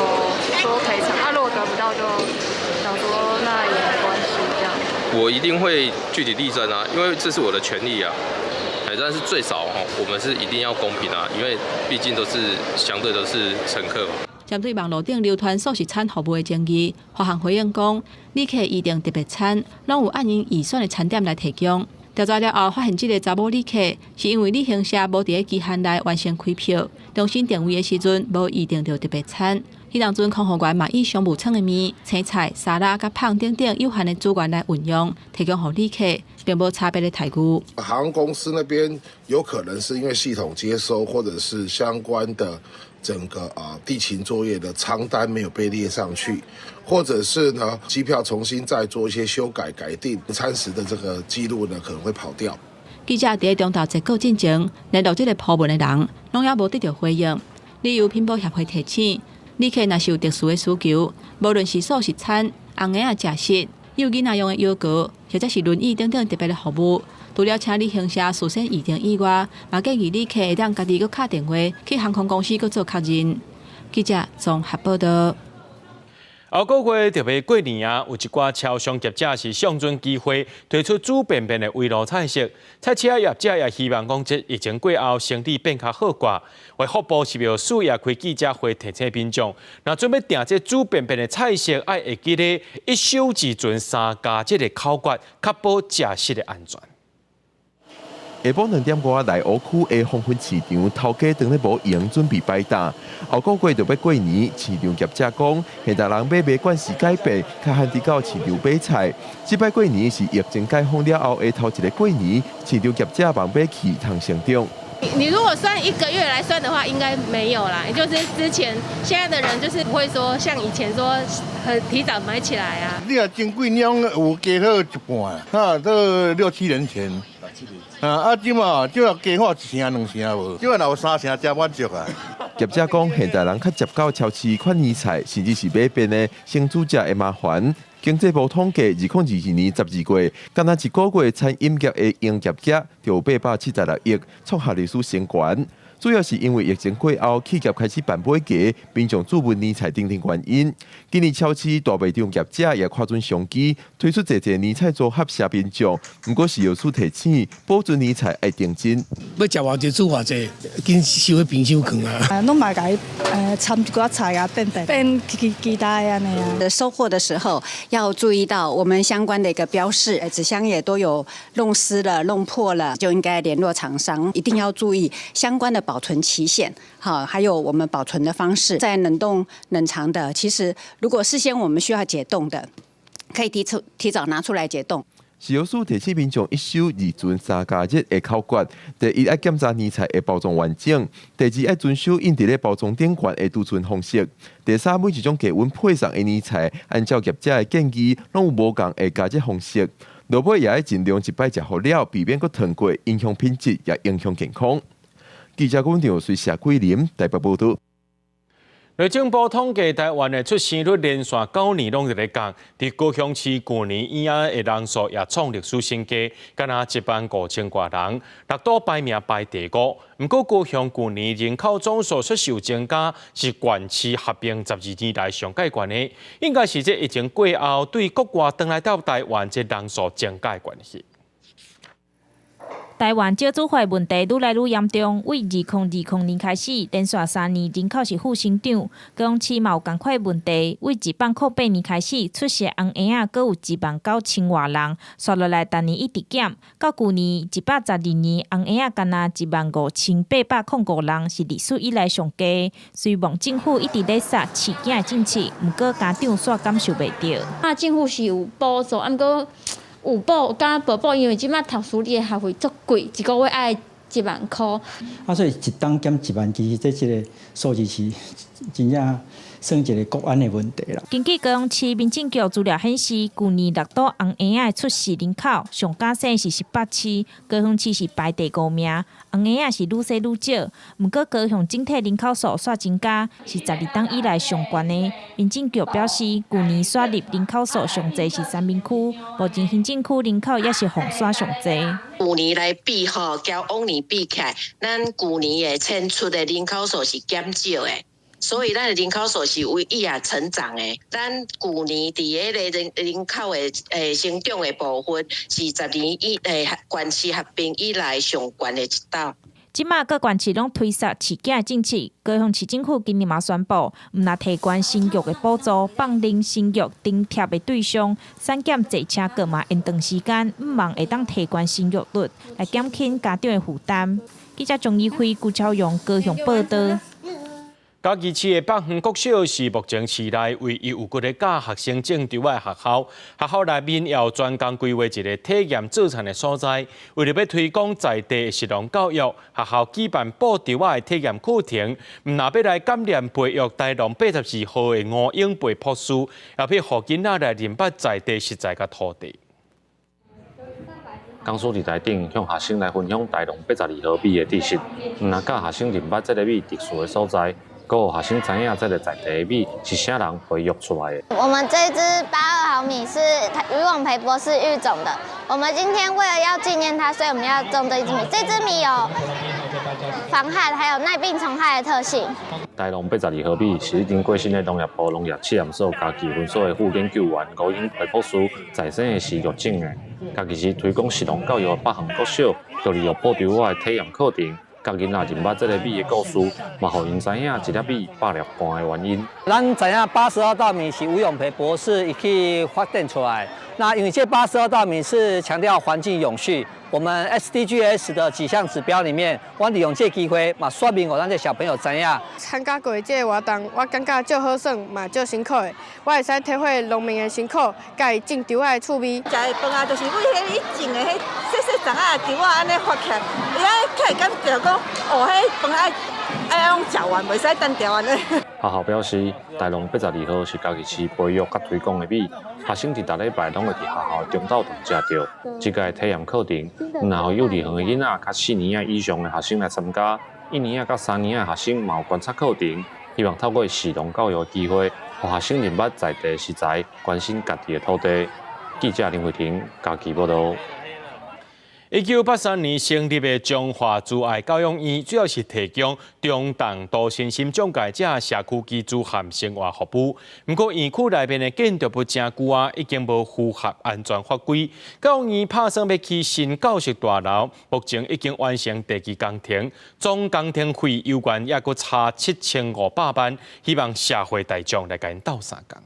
說賠償，啊，如果得不到就想說那也沒關係，這樣。我一定會據理力爭啊，因為這是我的權利啊。哎，但是最少我們是一定要公平啊，因為畢竟都是相對都是乘客嘛。針對網路頂流傳素食餐服務的爭議，華航回應講，旅客預訂特別餐，攏有按𪜶預選的餐點來提供。調查了後，發現這个查某旅客是因為旅行社無佇咧期限內完成開票，重新訂位的時陣無預訂著特別餐。彼當陣空服員嘛以商務艙的麵、青菜、沙拉佮麭等等有限的資源來運用，提供予旅客，並無差別的待遇。航空公司那邊有可能是因為系統接收，或者是相關的整個啊地勤作業的艙單沒有被列上去，或者是呢機票重新再做一些修改改定餐食的這個記錄呢可能會跑掉。記者佇中晝截稿進前，聯絡這个 po 文的人，攏猶無得著回應。旅遊品保協會提醒，旅客若是有特殊的需求，無論是素食餐、紅嬰仔食食、幼囡仔用的藥膏，或者是輪椅等等特別的服務，除了請旅行社事先預訂以外，嘛建議旅客會當家己閣敲電話去航空公司閣做確認。記者綜合報道。後個月就欲過年啊，有一寡超商業者是相準機會推出煮便便的圍爐菜式。菜市仔業者也希望講，這疫情過後生意變較好掛。衛福部食藥署也開記者會提醒民眾，若準備訂這煮便便的菜式，愛會記得一手二存三加這个口訣，確保食食的安全。下晡2點外，內湖區的黃昏市場，頭家當咧無閒準備擺檔。後個月就欲過年，市場業者講，現代人買賣慣勢改變，較罕佇到市場買菜。這擺過年是疫情解封了後的頭一个過年，市場業者望買氣通成長。你如果算一個月來算的話，應該沒有啦。就是之前現在的人就是不會說像以前說很提早買起來啊。你若前幾年有加好一半，啊，都六七年前。啊啊！這馬這馬加好一成兩成無，這馬若有三成誠滿足啊。業者講，現代人較捷到超市款年菜，甚至是買便的，先煮食會麻煩。經濟部統計，2022年12月，干焦一个月餐飲業的營業額就有876億，創下歷史新高。主要是因為疫情過後，企業開始辦尾價，民眾煮燜年菜等等原因。今年超市大賣場業者也看準商機，推出濟濟年菜組合挾民眾。毋過食藥署提醒，保存年菜愛認真。欲食偌濟煮偌濟，緊收佇冰箱囥啊。攏嘛共伊摻一寡菜啊，變變變其其他的按呢啊。收貨的時候要注意到我們相關的一個標示，紙箱也都有弄濕了、弄破了，就應該聯絡廠商，一定要注意相關的保存期限，好，還有我們保存的方式，在冷凍冷藏的，其實如果事先我們需要解凍的，可以提早拿出來解凍。食藥署提醒民眾一收二存三加熱的口訣：第一，愛檢查年菜的包裝完整；第二，愛遵守印佇咧包裝頂懸的儲存方式；第三，每一種低溫配送的年菜，按照業者的建議，攏有無仝的加熱方式。落尾也愛盡量一擺食予了，避免閣囤過，影響品質，也影響健康。記者龚長隨謝桂林台北報導。內政部統計，台灣的出生率連續9年攏佇咧降，佇高雄市舊年嬰仔的人數也創歷史新低，干焦1萬5千外人，六都排名排第五。毋過高雄舊年人口總數卻有增加，是縣市合併12年來上蓋懸的，應該是這疫情過後對國外轉來到台灣這人數增加的關係。台灣少子化問題愈來愈嚴重，對2020年開始，連續3年人口是負成長。高雄市嘛有仝款問題，對2008年開始出世紅嬰仔，閣有1萬9千外人，紲落來逐年一直減，到舊年112年紅嬰仔干焦1萬5805人，是歷史以來上低。雖然政府一直咧殺飼囝的政策，毋過家長煞感受袂著。啊，政府是有補助，毋過有補佮無補，因為這馬讀私立的學費足貴，一個月愛1萬箍。啊，所以一冬減1萬，其實這這个數字是真正算一个國安的問題啦。根據高雄市民政局資料顯示，舊年六都紅嬰仔的出世人口上敢生是18市，高雄市是排第五名，紅嬰仔是愈生愈少。毋過高雄整體人口數煞增加，是12冬以來上懸的。民政局表示，舊年徙入人口數上濟是三民區，目前行政區人口也是予徙上濟。舊年來比吼，較往年比起來，咱舊年的遷出的人口數是減少的，所以咱的人口數是有伊也成長的。咱舊年佇彼个人口的成長的部分，是10年以縣市合併以來上懸的一道。這馬各縣市攏推捒飼囝的政策，高雄市政府今年嘛宣布，毋但提懸生育的補助，放寬生育津貼的對象，刪減坐車閣嘛延長時間，向望會當提懸生育率，來減輕家長的負擔。記者鍾怡輝、顧超勇高雄報道。嘉義市的北園國小是目前市內唯一有骨力教學生種稻的學校。學校內面也有專工規劃一个體驗做田的所在。為著欲推廣在地的食農教育，學校舉辦播稻仔的體驗課程，毋但欲來感念培育大農82號的吳永培博士，也欲予囡仔來認捌在地食材佮土地。講師佇台頂向學生來分享大農82號米的知識，毋但教學生認捌這个米特殊的所在。閣予學生知影這个在地的米是啥人培育出來的。我們這支82號米是余永培博士育種的。我們今天為了要紀念他，所以我們要種這支米。這支米有防旱還有耐病蟲害的特性。大農82號米是已經過身的農業部農業試驗所嘉義分所的副研究員吳永培博士在生的時育種的。嘉義市推廣食農教育的北園國小，就利用播稻仔的體驗課程。教囡仔認捌這个米的故事，嘛予𪜶知影一粒米百粒汗的原因。咱知影82號稻米是吳永培博士伊去發展出來。那因為這82號稻米是強調環境永續，我們 SDGs 的幾項指標裡面，我利用這個機會嘛說明予咱這小朋友知影。參加過這个活動，我感覺足好耍嘛，足辛苦的。我會使體會農民的辛苦，佮伊種稻仔的趣味。食的飯啊，就是為彼伊種的彼細細叢仔的稻仔按呢發起來，伊按呢起來感覺講，哦，彼飯愛攏食完，袂使單掉按呢。學校表示，大農82號是嘉義市培育佮推廣的米，學生佇逐禮拜攏會佇學校中晝頓食著。這個體驗課程，毋但予幼稚園的囡仔，佮四年仔以上的學生來參加，一年仔佮三年仔學生嘛有觀察課程，希望透過食農教育的機會，予學生認捌在地食材，關心家己的土地。記者林慧婷嘉義報導。1983年成立的彰化慈愛教養院，主要是提供中重度身心障礙者社區居住和生活服務。毋過院區內面的建築物誠舊啊，已經無符合安全法規。教養院拍算欲起新教室大樓，目前已經完成第二期工程，總工程費猶原猶閣差7500萬，希望社會大眾來共𪜶鬥相共。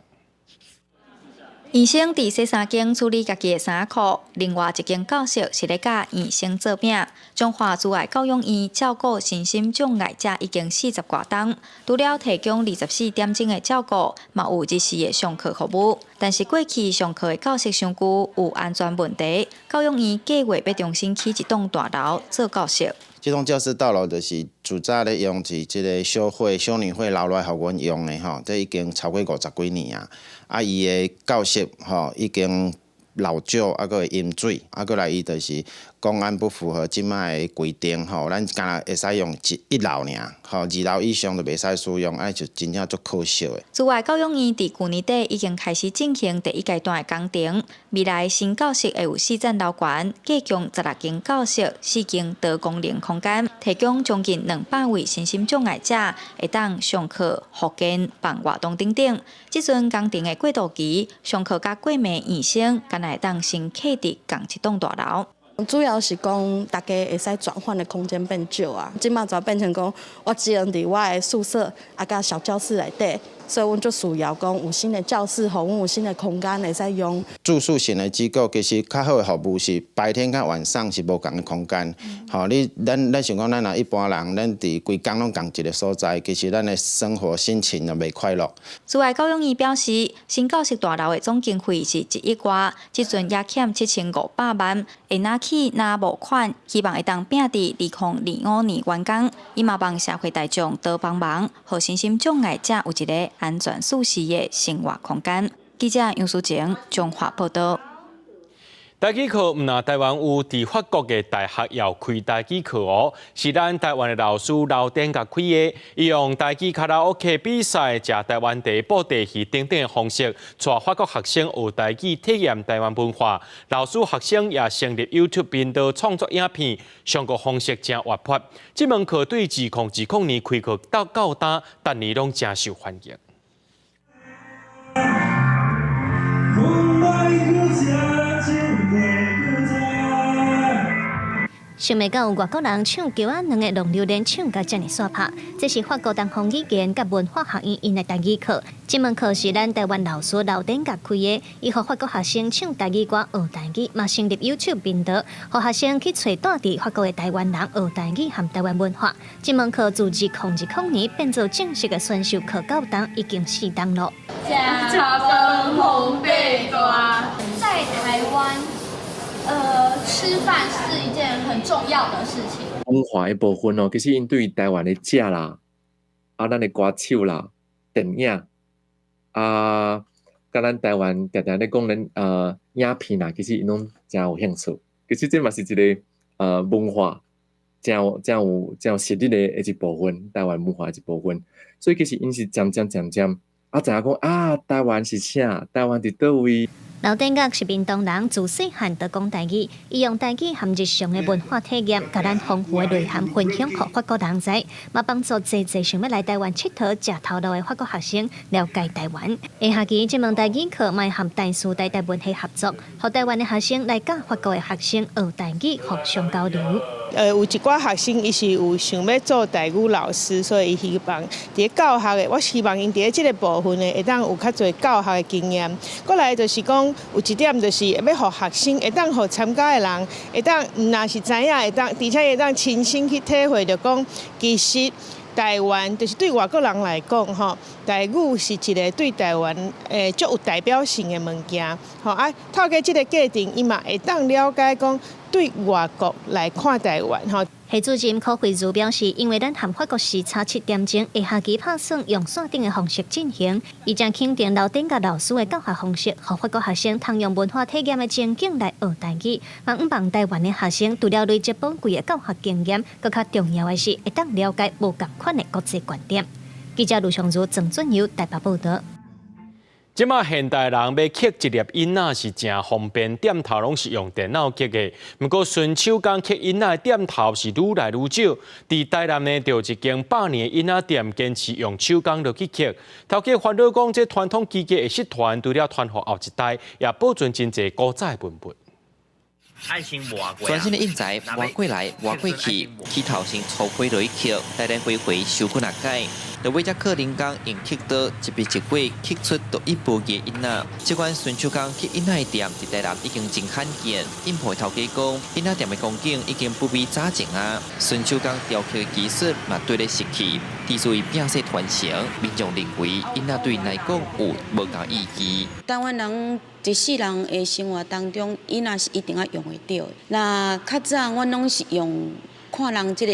醫生佇洗衫間處理家己的衫褲，另外一間教室是咧教醫生做餅。彰化慈愛教養院照顧身心障礙者已經40外冬，除了提供24點鐘的照顧，嘛有日時的上課服務。但是過去上課的教室傷舊，有安全問題，教養院計劃欲重新起一棟大樓做教室。這棟教室大樓就是自早咧用，是這个修會、修女會留來予阮用的吼，這已經超過50幾年啊。啊，伊的教室吼已經老舊，啊，閣會淹水，啊，閣來伊就是公安不符合這擺的規定吼，咱敢若會使用一樓爾，吼，二樓以上就袂使使用，啊，就真正足可惜的。慈愛教養院佇舊年底已經開始進行第一階段的工程，未來新教室會有四層樓懸，計共16間教室，四間多功能空間，提供將近200位身心障礙者會當上課、復健、辦活動等等。這陣工程的過渡期，上課佮過暝醫生，敢若會當先客佇仝一棟大樓。主要是講，大家會使轉換的空間變少啊。這馬就變成講，我只能佇我的宿舍啊，佮小教室內底，所以阮就需要講有新的教室，予阮有新的空間會使用。住宿型的機構其實較好的服務是白天佮晚上是無仝的空間。吼，你咱想講，咱若一般人，咱佇規工攏仝一个所在，其實咱的生活心情就袂快樂。慈愛教養院表示，新教室大樓的總經費是1億外，這陣也欠7500萬，會若起若募款，希望會當拼佇2025年完工。伊嘛望社會大眾多幫忙，予身心障礙者有一个安全舒適的生活空間。記者楊淑靜綜合報道。台語課毋但台灣有，佇法國的大學也有開台語課哦，是咱台灣的老師劉典岳開的，伊用台語卡拉 OK 比賽、食台灣茶、布袋戲等等的方式，帶法國學生學台語，體驗台灣文化。老師學生也成立 YouTube 頻道創作影片，上課方式誠活潑。這門課對2020年開課到到今，逐年攏誠受歡迎。想袂到有外國人唱橋仔兩个浪流連唱甲遮爾煞拍，這是法國東方語言佮文化學院𪜶的台語課。這門課是咱台灣老師劉典岳開的，伊予法國學生唱台語歌學台語，嘛成立 YouTube 頻道，予學生去揣蹛佇法國的台灣人學台語和台灣文化。這門課自2020年變做正式的選修課到今已經四冬囉。食飯紅白大，在台灣。吃飯是一件很重要的事情。文化的部分哦，其實𪜶對台灣的食啦，啊，咱的歌手啦、電影啊，佮咱台灣定定咧講咱影片啦，其實𪜶攏誠有興趣。其實這嘛是一个文化，誠有誠有誠有實力的一部分，台灣文化的一部分。所以其實𪜶是漸漸漸漸啊，知影講啊，台灣是啥？台灣佇佗位？劉典岳是屏東人，自細漢就講台語，伊用台語和日常的文化體驗，共咱豐富的內涵分享予法國人知，嘛幫助濟濟想欲來台灣𨑨迌、食頭路的法國學生了解台灣。下學期這門台語課嘛會和台師大台文系合作，予台灣的學生來佮法國的學生學台語，互相交流。有一寡學生伊是有想欲做台語老師，所以伊希望佇教學的，我希望𪜶佇這个部分呢，會當有較濟教學的經驗。過來就是講，有一點就是欲予學生會當予參加的人，會當毋若是知影，會當，而且會當親身去體會著講，其實台灣就是對外國人來講，吼，台語是一个對台灣足有代表性的物件，吼啊，透過這个過程，伊嘛會當了解講對外國來看台灣，吼。系主任柯慧如表示，因為咱和法國時差7點鐘，下學期拍算用線頂的方式進行，伊誠肯定劉典岳老師的教學方式，予法國學生通用文化體驗的情景來學台語，嘛向望台灣的學生除了累積寶貴的教學經驗，閣較重要的是會當了解無仝款的國際觀點。記者盧尚如、鄭俊友台北報導。這馬現代人欲刻一粒印仔是誠方便，店頭攏是用電腦刻的。毋過純手工刻印仔的店頭是愈來愈少。佇台南呢，就有一間百年的印仔店，堅持用手工落去刻。頭家煩惱講，這傳統技藝會失傳，除了傳予後一代，也保存真濟古早的文物。全新的印材磨過來磨過去，起頭先粗批落去刻，來來回回收幾若擺，落尾才靠人工用刻刀一筆一畫刻出獨一無二的印仔。這款純手工刻印仔的店，佇台南已經真罕見。印鋪頭家講，印仔店的光景已經不比早前啊。純手工雕刻的技術嘛，綴咧失去，技術伊變勢傳承，民眾認為印仔對𪜶來講有無仝意義。台灣人一世人的生活當中，印仔是一定愛用會著的。那較早阮攏是用看人這個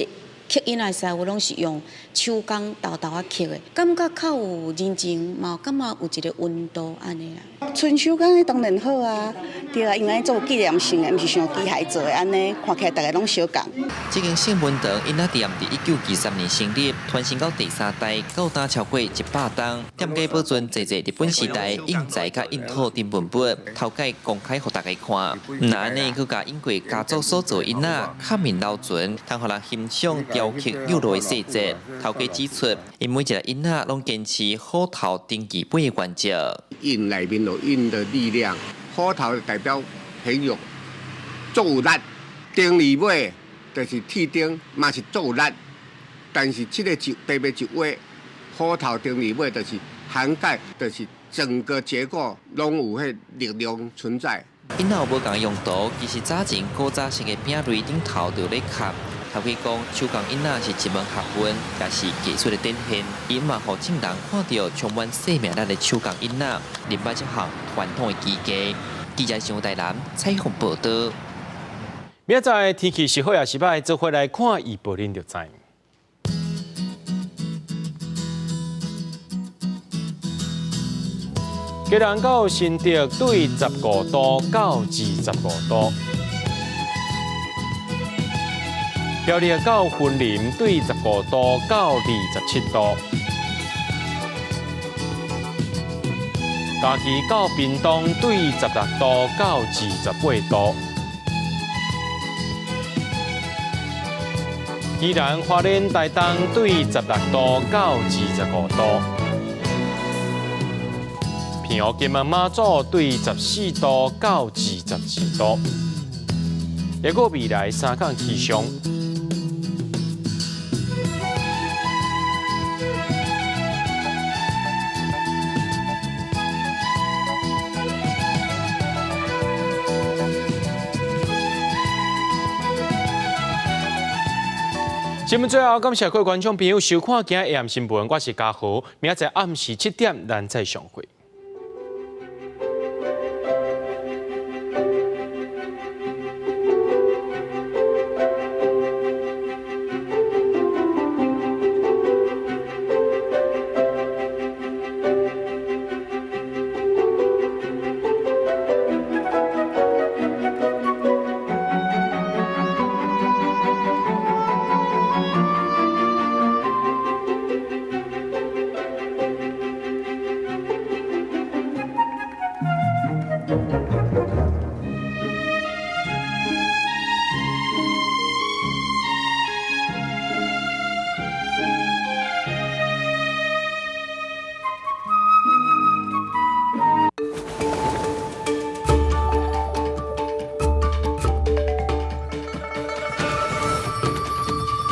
刻印仔的師傅，攏是用手工沓沓仔刻的，感覺較有人情，嘛感覺有一个溫度按呢啦。純手工的當然好啊，對啊，因為做紀念性的，毋是像機械做的按呢，看起來逐个攏相仝。這間聖文堂印仔店佇1973年成立，傳承到第三代，到今超過100冬。店家保存濟濟日本時代印材佮印好等文物，頭擺公開予大家看。毋但按呢，閣共印過家族所做印仔刻面留存，通予人欣賞雕刻幼落的細節。頭家指出，𪜶每一个印仔攏堅持虎頭頂魚尾的原則。印內面有印的力量，虎頭代表很有足有力，頂魚尾就是鐵釘，嘛是足有力。但是這个一白白一畫，虎頭頂魚尾就是涵蓋，就是整個結構攏有彼力量存在。印仔有無仝用途，其實早前古早式的餅類頂頭就咧刻。頭家講，手工印仔是一門學問，也是技術的展現。伊嘛予眾人看著充滿生命力的手工印仔，明白這項傳統的技藝。記者上台南採訪報導。明仔載天氣是好抑是䆀，做伙來看預報，恁就知。基隆到新竹對15度到25度。苗栗到雲林對15度到27度。嘉義到屏東對16度到28度。宜蘭花蓮台東對16度到25度。澎湖金門馬祖對14度到22度。抑閣未來3工氣象。新聞最後，感謝各位觀眾朋友收看今日 AM 新聞，我是嘉豪，明仔載暗時7點，咱再相會。